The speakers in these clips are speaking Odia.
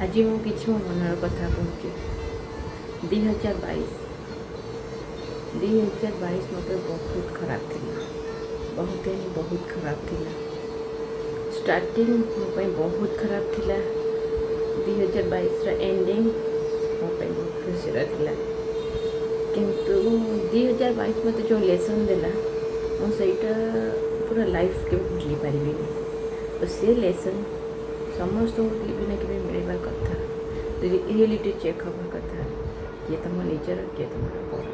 ଆଜି ମୁଁ କିଛି ମୋ ମନର କଥା କହୁଛି। 2022, 2022 ମୋ ପାଇଁ ବହୁତ ଖରାପ ଥିଲା। ବହୁତ ହିଁ ବହୁତ ଖରାପ ଥିଲା। ଷ୍ଟାର୍ଟିଂ ମୋ ପାଇଁ ବହୁତ ଖରାପ ଥିଲା। 2022ର ଏଣ୍ଡିଙ୍ଗ ମୋ ପାଇଁ ବହୁତ ଖୁସିର ଥିଲା। କିନ୍ତୁ 2022 ମୋତେ ଯେଉଁ ଲେସନ୍ ଦେଲା, ମୁଁ ସେଇଟା ପୁରା ଲାଇଫ୍ କେବେ ଭୁଲି ପାରିବିନି। ତ ସେ ଲେସନ୍ ସମସ୍ତଙ୍କୁ କେବେ ନା କେବେ ମିଳିବା କଥା। ରିଏଲିଟି ଚେକ୍ ହେବା କଥା, କିଏ ତୁମ ନିଜର, କିଏ ତୁମର ପର,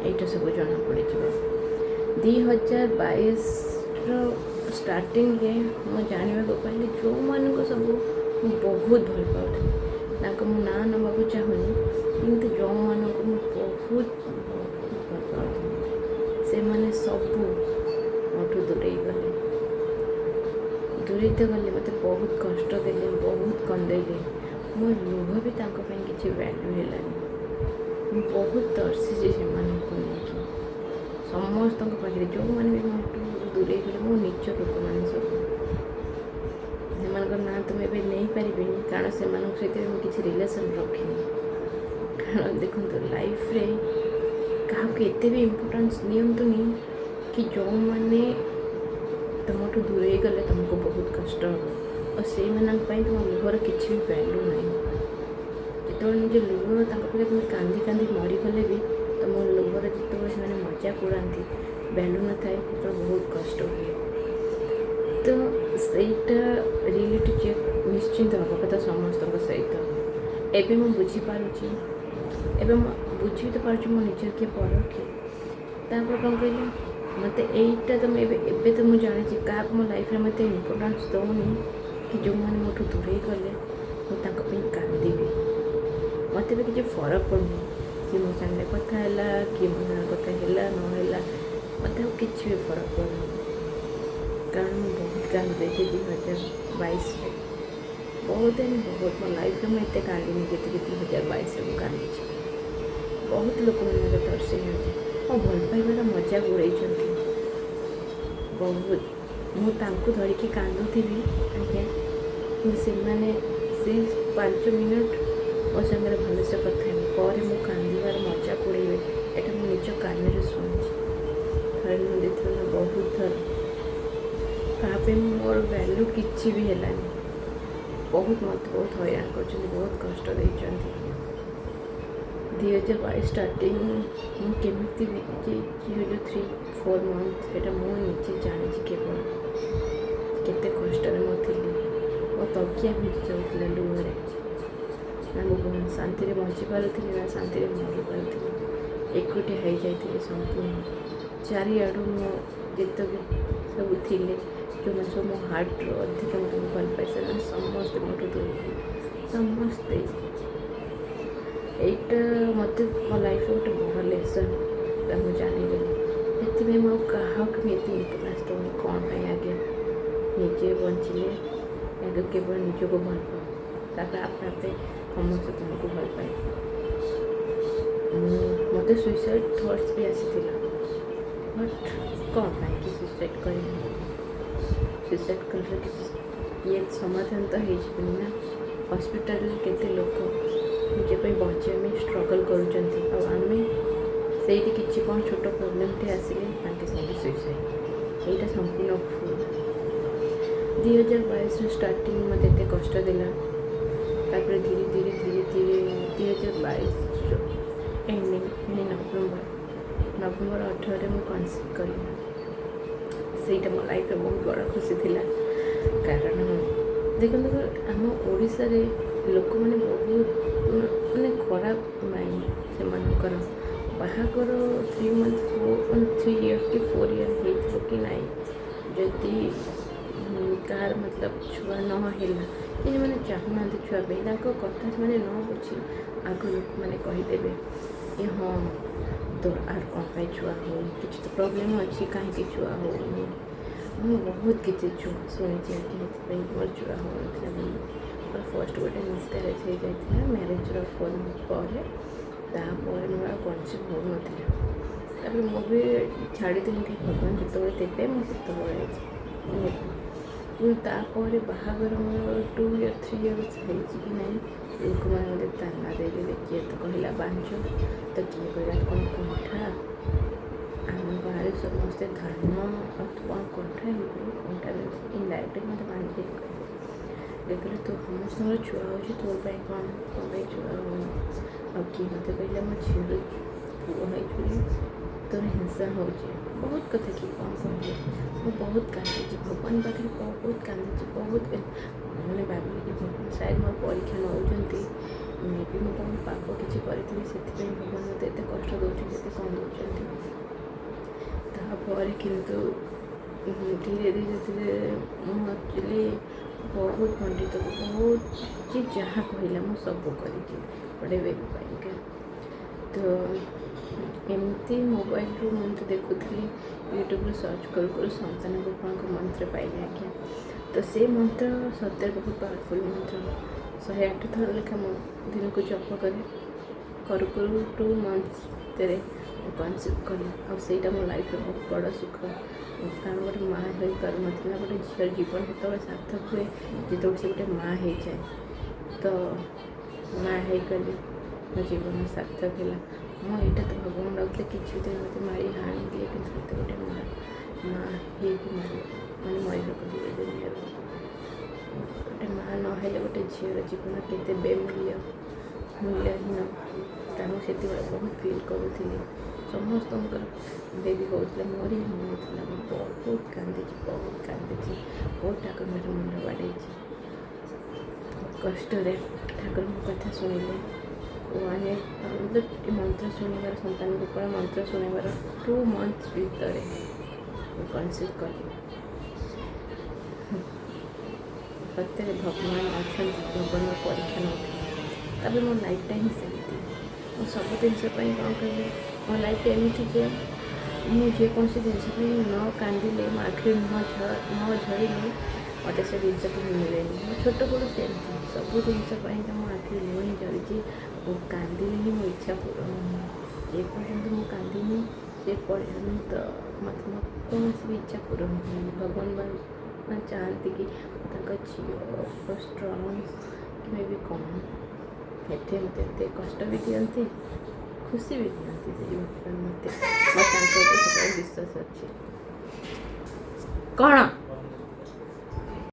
ଏଇଟା ସବୁ ଜଣାପଡ଼ିଯିବ। 2022ର ଷ୍ଟାର୍ଟିଂରେ ମୁଁ ଜାଣିବାକୁ ପାଇଲି, ଯେଉଁମାନଙ୍କୁ ସବୁ ମୁଁ ବହୁତ ଭଲ ପାଉଥିଲି, ତାଙ୍କ ମୁଁ ନାଁ ନେବାକୁ ଚାହୁଁନି, କିନ୍ତୁ ଯେଉଁମାନଙ୍କୁ ମୁଁ ବହୁତ ବହୁତ ଭଲ ପାଉଥିଲି, ସେମାନେ ସବୁ ମୋଠୁ ଦୂରେଇ ଗଲେ। ଦୂରେଇ ତ ଗଲେ, ମୋତେ ବହୁତ କଷ୍ଟ ଦେଲେ, ବହୁତ କନ୍ଦେଇଲେ। ମୋ ଲୁହ ବି ତାଙ୍କ ପାଇଁ କିଛି ଭ୍ୟାଲ୍ୟୁ ହେଲାନି। ମୁଁ ବହୁତ ତରସିଛି ସେମାନଙ୍କୁ ନେଇକି ସମସ୍ତଙ୍କ ପାଖରେ। ଯେଉଁମାନେ ବି ମୋଠୁ ଦୂରେଇ ଗଲେ, ମୋ ନିଜ ଲୋକମାନେ ସବୁ, ସେମାନଙ୍କ ନାଁ ତ ମୁଁ ଏବେ ନେଇପାରିବିନି, କାରଣ ସେମାନଙ୍କ ସହିତ ବି ମୁଁ କିଛି ରିଲେସନ୍ ରଖିନି। କାରଣ ଦେଖନ୍ତୁ, ଲାଇଫ୍ରେ କାହାକୁ ଏତେ ବି ଇମ୍ପୋର୍ଟାନ୍ସ ନିଅନ୍ତୁନି କି ଯେଉଁମାନେ ତୁମଠୁ ଦୂରେଇ ଗଲେ ତୁମକୁ ବହୁତ କଷ୍ଟ ହେବ ଆଉ ସେଇମାନଙ୍କ ପାଇଁ ତୁମ ଲୁହର କିଛି ବି ଭ୍ୟାଲ୍ୟୁ ନାହିଁ। ଯେତେବେଳେ ନିଜ ଲୁହ ତାଙ୍କ ପାଖରେ ତୁମେ କାନ୍ଦି କାନ୍ଦି ମରିଗଲେ ବି, ତୁମ ଲୁହର ଯେତେବେଳେ ସେମାନେ ମଜାକ ଉଡ଼ାନ୍ତି, ଭ୍ୟାଲ୍ୟୁ ନଥାଏ, ସେତେବେଳେ ବହୁତ କଷ୍ଟ ହୁଏ। ତ ସେଇଟା ରିଏଲିଟି ଚେକ୍ ନିଶ୍ଚିନ୍ତ ହେବା କଥା ସମସ୍ତଙ୍କ ସହିତ। ଏବେ ମୁଁ ବୁଝିପାରୁଛି। ଏବେ ମୁଁ ବୁଝି ତ ପାରୁଛି ମୋ ନିଜର କିଏ, ପର କିଏ। ତାପରେ କ'ଣ କହିଲେ, ମୋତେ ଏଇଟା ତ ମୁଁ ଏବେ ଏବେ ତ ମୁଁ ଜାଣିଛି, କାହାକୁ ମୋ ଲାଇଫ୍ରେ ମୋତେ ଇମ୍ପୋର୍ଟାନ୍ସ ଦେଉନି କି ଯେଉଁମାନେ ମୋଠୁ ଦୂରେଇ ଗଲେ ମୁଁ ତାଙ୍କ ପାଇଁ କାନ୍ଦିବି। ମୋତେ ବି କିଛି ଫରକ ପଡ଼ୁନି, କିଏ ମୋ ସାଙ୍ଗରେ କଥା ହେଲା, କିଏ ମୋ ସାଙ୍ଗରେ କଥା ହେଲା ନ ହେଲା, ମୋତେ ଆଉ କିଛି ବି ଫରକ ପଡ଼ୁନି। କାରଣ ମୁଁ ବହୁତ କାନ୍ଦି ଦେଇଛି 2022ରେ। ବହୁତ ହିଁ ବହୁତ। ମୋ ଲାଇଫ୍ରେ ମୁଁ ଏତେ କାନ୍ଦିନି ଯେତିକି 2022ରେ ମୁଁ କାନ୍ଦିଛି। ବହୁତ ଲୋକମାନେ ମୋତେ ତରସେଇଛନ୍ତି, ମୋ ଭଲ ପାଇବାର ମଜାକ ଉଡ଼େଇଛନ୍ତି ବହୁତ। ମୁଁ ତାଙ୍କୁ ଧରିକି କାନ୍ଦୁଥିବି ଆଜ୍ଞା, କିନ୍ତୁ ସେମାନେ ସେଇ 5 ମିନିଟ୍ ମୋ ସାଙ୍ଗରେ ଭଲସେ କଥା ହେବେ, ପରେ ମୁଁ କାନ୍ଦିବାର ମଜାକ ଉଡ଼େଇବେ। ଏଇଟା ମୁଁ ନିଜ କାନରେ ଶୁଣିଛି। ଥରେ ନୁହେଁ, ଦୁଇଥର ନୁହେଁ, ବହୁତ ଥର। କାହା ପାଇଁ ମୋର ଭ୍ୟାଲ୍ୟୁ କିଛି ବି ହେଲାନି। ବହୁତ ମୋତେ ବହୁତ ହଇରାଣ କରିଛନ୍ତି, ବହୁତ କଷ୍ଟ ଦେଇଛନ୍ତି। 2022 ଷ୍ଟାର୍ଟିଂ ମୁଁ କେମିତି ବିତେଇଛି, ଯେଉଁ 3-4 ମନ୍ଥ, ସେଇଟା ମୁଁ ନିଜେ ଜାଣିଛି କେବଳ, କେତେ କଷ୍ଟରେ ମୁଁ ଥିଲି। ମୋ ତକିଆ ଭିଜି ଯାଉଥିଲା ଲୁହରେ। ନା ମୁଁ ଶାନ୍ତିରେ ବଞ୍ଚି ପାରୁଥିଲି, ନା ଶାନ୍ତିରେ ମରିପାରୁଥିଲି। ଏକୁଟିଆ ହେଇଯାଇଥିଲି ସମ୍ପୂର୍ଣ୍ଣ। ଚାରିଆଡ଼ୁ ମୁଁ ଯେତେବି ସବୁ ଥିଲେ, ଯେଉଁମାନେ ସବୁ ମୋ ହାର୍ଟରୁ ଅଧିକ ମୋତେ ଭଲ ପାଏ, ସେମାନେ ସମସ୍ତେ ମୋଠୁ ଦୂରେଇ, ସମସ୍ତେ। ଏଇଟା ମୋତେ ମୋ ଲାଇଫ୍ରେ ଗୋଟେ ବଡ଼ ଲେସନ୍ ମୁଁ ଜାଣିଗଲି। ସେଥିପାଇଁ ମୁଁ ଆଉ କାହାକୁ ବି ଏତେ ଇମ୍ପୋର୍ଟାନ୍ସ ଦେଉନି। କ'ଣ ପାଇଁ ଆଜ୍ଞା? ନିଜେ ବଞ୍ଚିଲେ ଆଗ କେବଳ ନିଜକୁ ଭଲ ପାଅ, ତାପରେ ଆପେ ଆପେ ସମସ୍ତେ ତୁମକୁ ଭଲ ପାଇବେ। ମୁଁ ମୋତେ ସୁଇସାଇଡ଼୍ ଥଟ୍ସ ବି ଆସିଥିଲା, ବଟ୍ କ'ଣ ପାଇଁ କି ସୁଇସାଇଡ଼୍ କରିବି? ସୁଇସାଇଡ଼୍ କଲେ କିଛି ଇଏ ସମାଧାନ ତ ହେଇଯିବନି ନା। ହସ୍ପିଟାଲରେ କେତେ ଲୋକ ନିଜ ପାଇଁ ବଞ୍ଚିବା ପାଇଁ ଷ୍ଟ୍ରଗଲ୍ କରୁଛନ୍ତି, ଆଉ ଆମେ ସେଇଠି କିଛି କ'ଣ ଛୋଟ ପ୍ରୋବ୍ଲେମ୍ଟେ ଆସିଲେ ସାଙ୍ଗେ ସାଙ୍ଗେ ସୁଇସାଇଡ଼୍। ଏଇଟା ସମ୍ପୂର୍ଣ୍ଣ ଭୁଲ। 2022ର ଷ୍ଟାର୍ଟିଂ ମୋତେ ଏତେ କଷ୍ଟ ଦେଲା। ତାପରେ ଧୀରେ ଧୀରେ ଧୀରେ ଧୀରେ 2022ର ଏଣ୍ଡିଂ, ମାନେ ନଭେମ୍ବର, ନଭେମ୍ବର 18ରେ ମୁଁ କନସିଭ୍ କଲି। ସେଇଟା ମୋ ଲାଇଫ୍ରେ ବହୁତ ବଡ଼ ଖୁସି ଥିଲା। କାରଣ ଦେଖନ୍ତୁ, ଆମ ଓଡ଼ିଶାରେ ଲୋକମାନେ ବହୁତ ମାନେ ଖରାପ ମାଇଣ୍ଡ ସେମାନଙ୍କର। ବାହାଘର 3 ମନ୍ଥ, 4, 3 ଇୟର୍ କି 4 ଇୟର୍ ହେଇଥିବ କି ନାହିଁ, ଯଦି କାହାର ମତଲବ ଛୁଆ ନ ହେଲା କି ସେମାନେ ଚାହୁଁନାହାନ୍ତି ଛୁଆ ପାଇଁ, ତାଙ୍କ କଥା ସେମାନେ ନ ବୁଝି ଆଗ ଲୋକମାନେ କହିଦେବେ କି ହଁ, ତୋର ଆର କ'ଣ ପାଇଁ ଛୁଆ ହେଉନି, କିଛି ତ ପ୍ରୋବ୍ଲେମ୍ ଅଛି, କାହିଁକି ଛୁଆ ହେଉନି? ମୁଁ ବହୁତ କିଛି ଶୁଣିଛି ଆଜ୍ଞା, ଏଥିପାଇଁ ମୋର ଛୁଆ ହେଉନଥିଲା ବୋଲି। ମୋର ଫାର୍ଷ୍ଟ ଗୋଟେ ମିସକ୍ୟାରେଜ୍ ହେଇଯାଇଥିଲା ମ୍ୟାରେଜ୍ର 4 ମନ୍ଥ ପରେ। ତାପରେ ମୋର ଆଉ କନସିଭ୍ ହେଉନଥିଲା। ତାପରେ ମୁଁ ବି ଛାଡ଼ିଦେଲି କି ଭଗବାନ ଯେତେବେଳେ ଦେବେ, ମୁଁ ସେତେବେଳେ ନେବି। ପୁଣି ତାପରେ ବାହାଘର ମୋର 2 ଇୟର୍ 3 ଇୟର୍ସ ହେଇଛି କି ନାହିଁ, ଲୋକମାନେ ମୋତେ ତାନା ଦେଇଦେଲେ। କିଏ ତ କହିଲା ବାଞ୍ଝ, ତ କିଏ କହିଲା କ'ଣ କୁଣ୍ଠା। ଆମ ଗାଁରେ ସମସ୍ତେ ଧାନ ଆଉ ତୁ କ'ଣ କଣ୍ଠା ହେଇଗଲୁ, କଣ୍ଠା। ଇନଡାଇରେକ୍ଟଲି ମୋତେ ବାଞ୍ଝ କହିଲେ। ଦେଖିଲେ ତୁ ସମସ୍ତଙ୍କର ଛୁଆ ହେଉଛି, ତୋ ପାଇଁ କ'ଣ, ତୋ ପାଇଁ ଛୁଆ ହେଉନି? ଆଉ କିଏ ମୋତେ କହିଲା ମୋ ଝିଅର ପୁଅ ହେଇଛି ବୋଲି ତୋର ହିଂସା ହେଉଛି। ବହୁତ କଥା କିଏ କ'ଣ କହିଲେ। ମୁଁ ବହୁତ କାନ୍ଦିଛି, ଭଗବାନ ପାଖରେ ବହୁତ କାନ୍ଦିଛି, ବହୁତ। ମାନେ ଭାବିଲି କି ଭଗବାନ ସାୟଦ ମୋର ପରୀକ୍ଷା ନେଉଛନ୍ତି। ମେ ବି ମୁଁ କ'ଣ ପାପ କିଛି କରିଥିବି, ସେଥିପାଇଁ ଭଗବାନ ମୋତେ ଏତେ କଷ୍ଟ ଦେଉଛନ୍ତି, ଏତେ କ'ଣ ଦେଉଛନ୍ତି। ତାପରେ କିନ୍ତୁ ଧୀରେ ଧୀରେ ଧୀରେ ମୁଁ ଆକ୍ଚୁଆଲି ବହୁତ ପଣ୍ଡିତକୁ, ବହୁତ, ଯିଏ ଯାହା କହିଲା ମୁଁ ସବୁ କରିଛି ଗୋଟେ ବେବି ପାଇଁକା। ତ ଏମିତି ମୋବାଇଲରୁ ମୁଁ ଏମିତି ଦେଖୁଥିଲି, ୟୁଟ୍ୟୁବରୁ ସର୍ଚ୍ଚ କରୁ କରୁ ସନ୍ତାନ ଗୋପାଳଙ୍କ ମନ୍ତ୍ର ପାଇଲି ଆଜ୍ଞା। ତ ସେ ମନ୍ତ୍ର ସତରେ ବହୁତ ପାୱାରଫୁଲ୍ ମନ୍ତ୍ର। 108 ଥର ଲେଖା ମୁଁ ଦିନକୁ ଜପ କରେ। କରୁ କରୁ 2 ମନ୍ଥସ୍ ଭିତରେ ମୁଁ କନସିଭ୍ କଲି ଆଉ ସେଇଟା ମୋ ଲାଇଫ୍ର ବହୁତ ବଡ଼ ସୁଖ। କାରଣ ଗୋଟେ ମା ହୋଇପାରୁନଥିଲା। ଗୋଟେ ଝିଅର ଜୀବନ ସେତେବେଳେ ସାର୍ଥକ ହୁଏ ଯେତେବେଳେ ସେ ଗୋଟେ ମା ହେଇଯାଏ। ତ ମା ହେଇଗଲି, ମୋ ଜୀବନ ସାର୍ଥକ ହେଲା। ମୁଁ ଏଇଟା ତ ଭଗବାନ ଡାକୁଥିଲି, କିଛି ଦିନ ମୋତେ ମାରି ହାଣି ଦିଏ, କିନ୍ତୁ ମୋତେ ଗୋଟେ ମା ହେଇକି ମାରି ମାନେ ମରିବାକୁ ଦିଏ ଦୁନିଆରୁ। ଗୋଟେ ମା ନହେଲେ ଗୋଟେ ଝିଅର ଜୀବନ କେତେ ବେମୂଲ୍ୟ, ମୂଲ୍ୟହୀନ, ତା ମୁଁ ସେତେବେଳେ ବହୁତ ଫିଲ୍ କରୁଥିଲି। ସମସ୍ତଙ୍କର ବେବି ହେଉଥିଲା, ମୋର ହିଁ ହେଉନଥିଲା। ମୁଁ ବହୁତ କାନ୍ଦିଛି, ବହୁତ କାନ୍ଦିଛି, ବହୁତ ଠାକୁରଙ୍କର ମୁଣ୍ଡ ବାଡ଼େଇଛି। କଷ୍ଟରେ ଠାକୁର ମୋ କଥା ଶୁଣିଲେ। ୱାନ୍ ଇୟର୍ ମନ୍ତ୍ର ଶୁଣିବାର, ସନ୍ତାନ ଗୋପାଳ ମନ୍ତ୍ର ଶୁଣିବାର 2 ମନ୍ଥସ୍ ଭିତରେ ମୁଁ କନସିଭ୍ କଲି। ସତରେ ଭଗବାନ ଅଛନ୍ତି, ଭଗବାନ ପରୀକ୍ଷା ନେଉଥିଲେ। ତାପରେ ମୋ ଲାଇଫ୍ଟା ହିଁ ସେମିତି। ମୁଁ ସବୁ ଜିନିଷ ପାଇଁ କ'ଣ କହିବି, ମୋ ଲାଇଫ୍ଟା ଏମିତି ଯେ ମୁଁ ଯେକୌଣସି ଜିନିଷ ପାଇଁ ନ କାନ୍ଦିଲେ, ମୋ ଆଖିରେ ଲୁହ ନ ଝରିଲେ ମୋତେ ସେ ଜିନିଷ କେବେ ମିଳେନି। ମୁଁ ଛୋଟବେଳୁ ସେମିତି, ସବୁ ଜିନିଷ ପାଇଁ ତ ମୋ ଆଖିରେ ଲୁହ ହିଁ ଝରିଛି। ମୁଁ କାନ୍ଦିଲେ ହିଁ ମୋ ଇଚ୍ଛା ପୂରଣ ହୁଏ। ଯେ ପର୍ଯ୍ୟନ୍ତ ମୁଁ କାନ୍ଦିନି, ସେ ପର୍ଯ୍ୟନ୍ତ ମୋତେ ମୋ କୌଣସି ବି ଇଚ୍ଛା ପୂରଣ ହୁଏନି। ଭଗବାନ ମାନେ ଚାହାନ୍ତି କି ତାଙ୍କ ଝିଅ ଷ୍ଟ୍ରଙ୍ଗ କି ମେ ବି କ'ଣ, ଏଥିରେ ମୋତେ ଏତେ କଷ୍ଟ ବି ଦିଅନ୍ତି, ଖୁସି ବି ଦିଅନ୍ତି। ସେଇ ଭଗବାନ ମୋତେ, ମୋ ତାଙ୍କ ଉପରେ ସବୁବେଳେ ବିଶ୍ୱାସ ଅଛି। କ'ଣ?